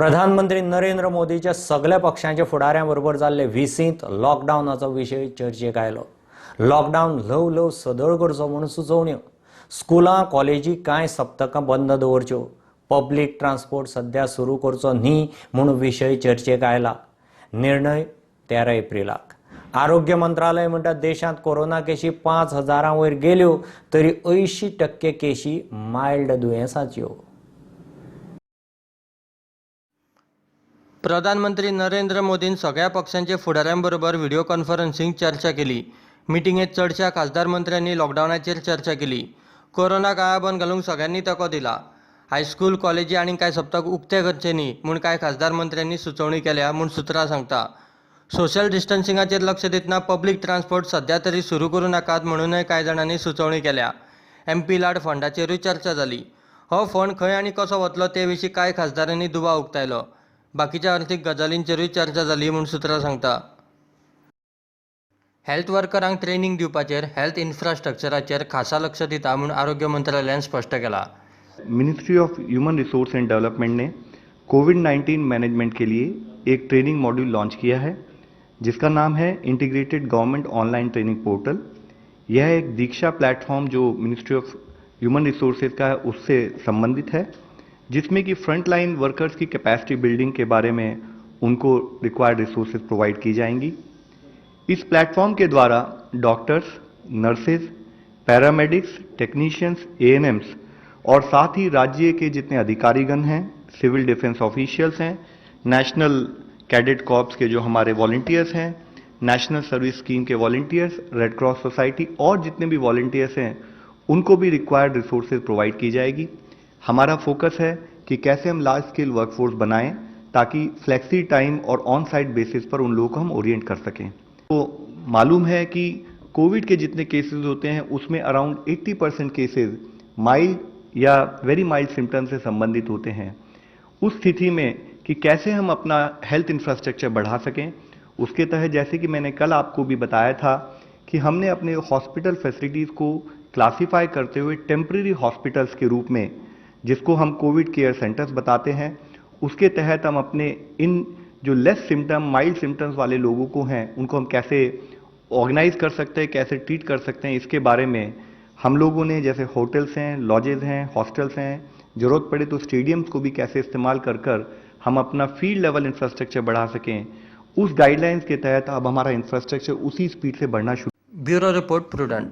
प्रधानमंत्री नरेंद्र मोदीच्या सगल्या पक्षांच्या फुडाऱ्यां बरोबर जाल्ले व्हीसींत लॉकडावनाचो विशय चर्चेक आयलो. लॉकडावन ल्हव ल्हव सदळ करचो म्हूण सुचोवण्यो. स्कुलां कॉलेजी कांय सप्तकां बंद दवरच्यो. पब्लीक ट्रान्सपोर्ट सध्या सुरू करचो न्ही म्हूण विशय चर्चेक आयला. निर्णय 13 एप्रिलाक. आरोग्य मंत्रालय म्हणटा देशांत कोरोना केशी 5,000 वयर गेल्यो तरी 80% केशी मायल्ड दुयेंसाच्यो. प्रधानमंत्री नरेंद्र मोदीन सगळ्या पक्षांचे फुडाऱ्यांबरोबर व्हिडिओ कॉन्फरन्सिंग चर्चा केली. मिटिंगेत चडशा खासदार मंत्र्यांनी लॉकडावनाचेर चर्चा केली. कोरोना काळाबंद घालूंक सगळ्यांनी तेंको दिला. हायस्कूल कॉलेजी आनी कांय सप्तक उक्ते करचे न्ही म्हूण कांय खासदार मंत्र्यांनी सुचोवणी केल्या म्हूण सुत्रां सांगता. सोशल डिस्टन्सिंगाचेर लक्ष दितना पब्लीक ट्रान्सपोर्ट सध्या तरी सुरू करूं नाकात म्हणूनय कांय जाणांनी सुचोवणी केल्या. एमपी लाड फंडाचेरूय चर्चा जाली. हो फंड खंय आनी कसो वतलो ते विशीं कांय खासदारांनी दुबाव उक्तायलो. बाकीच्या अर्थीक गजालींचेरूय चर्चा जाली म्हूण सुत्रां सांगता. हेल्थ वर्करांक ट्रेनिंग दिवपाचेर, हेल्थ इन्फ्रास्ट्रक्चराचेर खासा लक्ष दिता म्हूण आरोग्य मंत्रालयान स्पश्ट केला. Ministry of human resource and development ने कोविड-19 मैनेजमेंट के लिए एक ट्रेनिंग मॉड्यूल लॉन्च किया है, जिसका नाम है integrated government online training portal. यह एक दीक्षा प्लेटफॉर्म जो मिनिस्ट्री ऑफ ह्यूमन रिसोर्सेज का है उससे संबंधित है, जिसमें कि फ्रंट लाइन वर्कर्स की कैपेसिटी बिल्डिंग के बारे में उनको रिक्वायर्ड रिसोर्सेज प्रोवाइड की जाएंगी. इस प्लेटफॉर्म के द्वारा doctors, nurses, paramedics, technicians, ANMs और साथ ही राज्य के जितने अधिकारीगण हैं, सिविल डिफेंस ऑफिशियल्स हैं, नेशनल कैडेट कॉर्प्स के जो हमारे वॉलंटियर्स हैं, national service scheme K volunteers, red cross society और जितने भी वॉलंटियर्स हैं उनको भी रिक्वायर्ड रिसोर्सेज प्रोवाइड की जाएगी. हमारा फोकस है कि कैसे हम लार्ज स्केल वर्कफोर्स बनाएं ताकि फ्लेक्सी टाइम और ऑन साइट बेसिस पर उन लोगों को हम ओरिएंट कर सकें. तो मालूम है कि कोविड के जितने केसेस होते हैं उसमें अराउंड 80% केसेस माइल्ड या वेरी माइल्ड सिम्टम्स से संबंधित होते हैं. उस स्थिति में कि कैसे हम अपना हेल्थ इंफ्रास्ट्रक्चर बढ़ा सकें, उसके तहत जैसे कि मैंने कल आपको भी बताया था कि हमने अपने हॉस्पिटल फैसिलिटीज़ को क्लासीफाई करते हुए टेम्प्रेरी हॉस्पिटल्स के रूप में, जिसको हम कोविड केयर सेंटर्स बताते हैं, उसके तहत हम अपने इन जो लेस सिम्टम, माइल्ड सिम्टम्स वाले लोगों को हैं उनको हम कैसे ऑर्गेनाइज कर सकते हैं, कैसे ट्रीट कर सकते हैं, इसके बारे में हम लोगों ने जैसे होटल्स हैं, लॉजेज हैं, हॉस्टल्स हैं, ज़रूरत पड़े तो स्टेडियम्स को भी कैसे इस्तेमाल कर कर हम अपना फील्ड लेवल इंफ्रास्ट्रक्चर बढ़ा सकें, उस गाइडलाइंस के तहत अब हमारा इंफ्रास्ट्रक्चर उसी स्पीड से बढ़ना शुरू. Bureau report, Prudent.